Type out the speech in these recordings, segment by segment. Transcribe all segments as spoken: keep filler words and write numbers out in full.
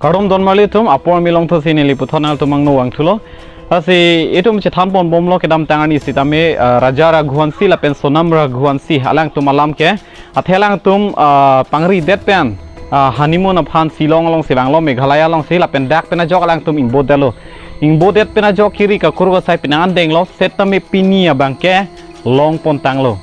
Kardom don marli atum, apor milong thosi neli puthot nangtum angno vangthulo. Lasi itum chethan ponbomlo kedamtang arni sitame, ah, Raja Raghuvanshi lapen Sonam Raghuvanshi alangtum alam ke, athe alangtum, ah, pangridet pen, ah, honeymoon aphan Shillong alongsi vanglo, Meghalaya alongsi, lapen dak pen ajok alangtum ingbodetlo. Ingbodet pen ajok kiri kakuruk asai penang an denglo, setame pini abang ke longpontanglo.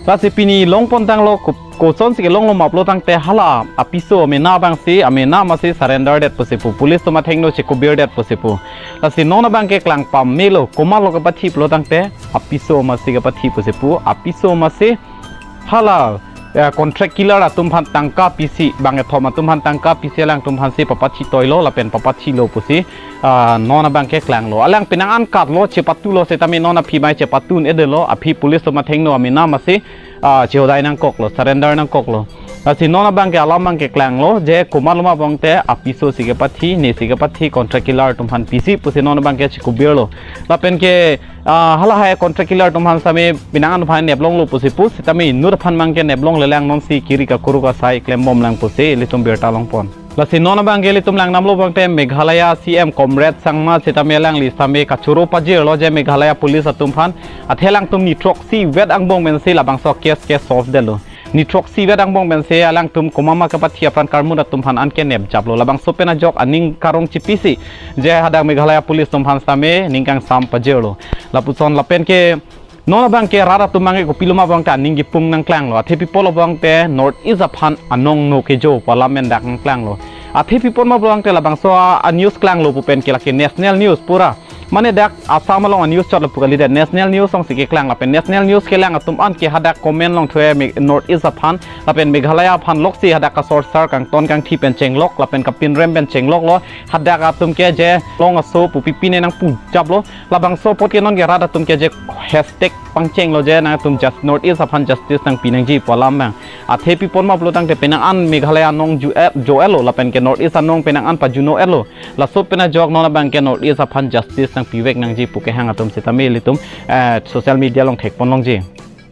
Lasi pini longpontanglo, ko-, kosonsi kelonglo ma pulo tangte hala apiso amena abangsi, amena masi surrender det pusi pu, police atum athengno chekubir det pusi pu. Lasi non abang ke klang pamelo, komatlo kepathi pulo tangte apiso masi kepathi pusi pu, apiso masi hala, eh, contract killer atum aphan tangka pisi, bang kethom atum aphan tangka pisi alangtum aphansi papathi toilo lapen papathilo pusi, ah, non abang ke klanglo. Alang penang an katlo, chepatulo setame non aphi mai chepatun-edetlo, aphi police atum athengno amena masi, ah, chehodai nangkoklo, surrender nangkoklo. Lasi non abang ke alam abang ke klanglo, je komatlo ma pulo tangte apiso si kepathi, ne si kepathi, contract killer atum aphan pisi pusi non abang ke chekubirlo. Lapen ke, ah, hala hai contract killer atum aphan sitame penang an aphan neplonglo pusi pu, sitame inut aphan abang ke neplonglelang, nonsi kiri kakuruk asai klembomlang pusi ilitum birta longpon. Lasi non abang ke ilitum langdamlo pulo tangte Meghalaya C M Conrad Sangma sitame alangli sitame kachoro pajirlo je Meghalaya police atum aphan, athe alangtum ni throksi vet angbong pensi labangso case ke solve detlo. Ni throksi vet angbong pensi alangtum komat ma kepathi apran karmut atum aphan anke nepjaplo. Labangso pen ajok aning karong chipisi je hadak Meghalaya police atum aphan sitame ning kangsam pajirlo. Lapuson lapen ke non abang ke rat atum abang ke kopilo ma pulo tangte aning kipung nangklanglo. Athe pi apotlo pulo tangte North East aphan anong no kejo pu alam pen dak nangklanglo. Athe pi apot ma pulo tangte labangso a, a news klanglo pu pen ke lake national news pura. Mane dak Assam along a news chot lapu kalidet, national news alongsi keklang lapen national news kelang atum anke hadak comment along thue Me-, North East aphan lapen Meghalaya aphan loksi hadak kasorsar kangton kangthi pen chenglok lapen kapinrem pen chengloklo, hadak atum ke je long aso pu pipine nangpujaplo. Labangso apot ke non ke rat atum ke je hashtag pangchenglo je nangtum just North East aphan justice nangpi nangji pu alam abang. Athe pi apot ma pulo tangte penang an Meghalaya anong ju-, eh, jo-etlo lapen ke North East anong penang an paju-no-etlo. Laso pen ajok non abang ke North East aphan justice nangpivek nangji pu kehang atum sitame ilitum, eh, social media along thekpon longji.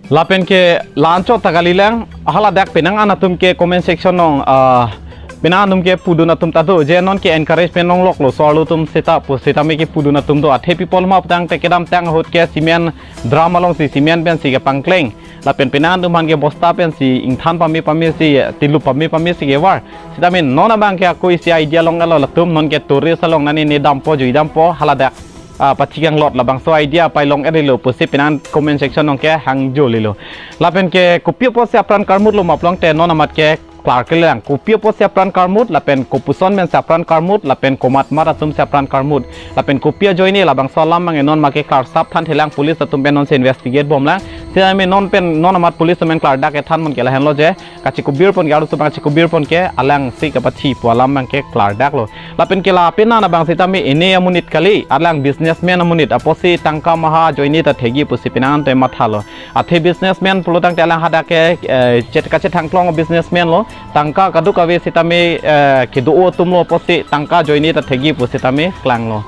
Lapen ke la-anchot ta kalilang, hala dak penang an atum ke comment section along, ah, penang an atum ke pudun atum ta do, je non ke encouragement longloklo, so arlo atum seta pu sitame kepudun atum do, athe pi apot ma pulo tangte kedamtang ahut ke cement drum alongsi cement pensi kepangkleng. Lapen penang an atum aphan ke bosta pensi ingthan pame pamesi, tilu pame pamesi kevar. Sitame non abang ke ako isi idea longlo latum, non ke tourist along nani ne dampo jui dampo, hala dak, ah, pathi kanglot labangso idea pai long-edetlo pusi penang an comment section along kehang jolilo. Lapen ke kopi apotsi apran karmutlo ma pulo tangte non amat ke klarklelang. Kopi apotsi apran karmut lapen kopuson pensi apran karmut lapen komat mat atumsi apran karmut. Lapen kopi ajoine labangso alam abang non ma ke klarsap thanthelang, police atum pen nonsi investigate bomlang. Sitame non pen non amat police atum pen klardak kethan mon ke lahenlo je kachekubir pon ke, arloso abang kachekubir pon ke alangsi kepathi pu alam abang ke klardaklo. Lapen ke la penang abang sitame ene amonit kali, alang businessman amonit apotsi tangka maha ajoine ta thekji pusi penang an te mathalo. Athe businessman pulo tangte alang hadak ke, eh, chet kachethangklong businessman lo. Tangka kadokave sitame, eh, kedo-o atumlo apotsi tangka ajoine ta thekji pu sitame klanglo.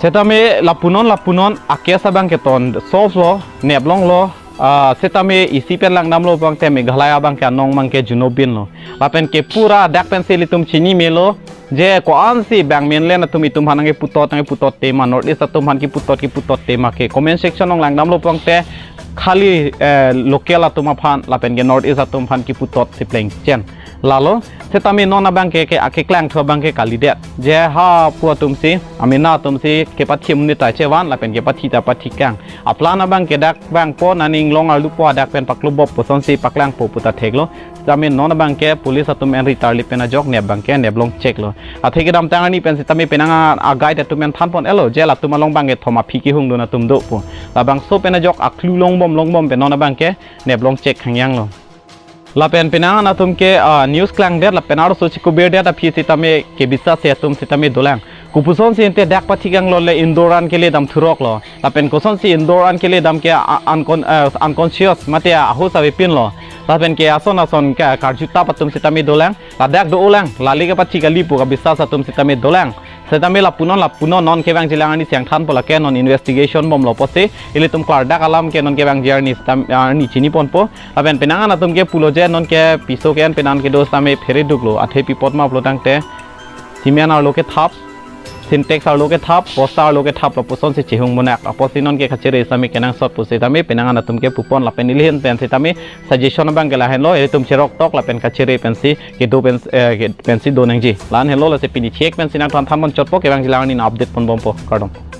Sitame lapunon lapunon a case abang ke ton solve lo, neplonglo, ah, sitame isi pen langdamlo pulo tangte Meghalaya abang ke anong abang ke junobinlo. Lapen ke pura dak pensi ilitum chini melo, je ko-ansi bang mainland atum itum aphan nangkeputot nangkeputot tema, North East atum aphan keputot keputot tema ke comment section along langdamlo pulo tangte khali, eh, local atum aphan lapen ke North East atum aphan keputot si plengchen. Lalo, sitame non abang ke, ke, akeklang thu abang ke kalidet. Je ha pu atumsi, amena atumsi, kepathi amonit ta chevan, lapen kepathi ta pathikang. Aplan abang ke dak vangpo, nani inglong arlupo, hadak pen paklubop pu asonsi paklangpo pu ta theklo. Sitame non abang ke police atum enri tarli pen ajok nep abang ke neplong cheklo. Athe kedamtang arni pen sitame penang a, a guide atum pen thanpon-etlo, je latum along abang ke thom aphi kehungdun atum do pu. Labangso pen ajok a clue longbom longbom pen non abang ke neplong chek hangyanglo. Lapen penang an atum ke, ah, news klangdet lapen arloso chekubirdet aphi sitame kebisas atum sitame dolang. Kopusonsi ante dak pathi kanglot le indoor an kele dam thuroklo. Lapen kosonsi indoor an kele dam ke, ah, uncon-, ah, unconscious mate ahus avepinlo. Lapen ke ason ason ke karjutap atum sitame dolang. Ladak do-olang, lale kepathi kali pu kabisas atum sitame dolang. Sitame lapunon lapunon non kevangjilang arni siang thanpo, lake non investigation bomlo pusi ilitum klardak alam ke non kevangji arni sitam, arni chiniponpo. Lapen penang an atum ke pulo je non ke piso ke-en pen an kedo sitame phereduklo, athe pi apot ma pulo tangte cement arlo kethap, Sintex arlo kethap, bosta arlo kethap lapuson si chehung monak. Apotsi non ke kachere sitame kenangsot pusitame penang an atum ke pupon lapen neli ahin pen sitame suggestion abang ke lahenlo, ilitum cherok tok lapen kachere pensi kedo pen, eh, ke-, pensi do nangji. La-an henlo, lasi pini chek pensi nangthan than pon chotpo, kevangji lang ni update pon bompo. Kardom.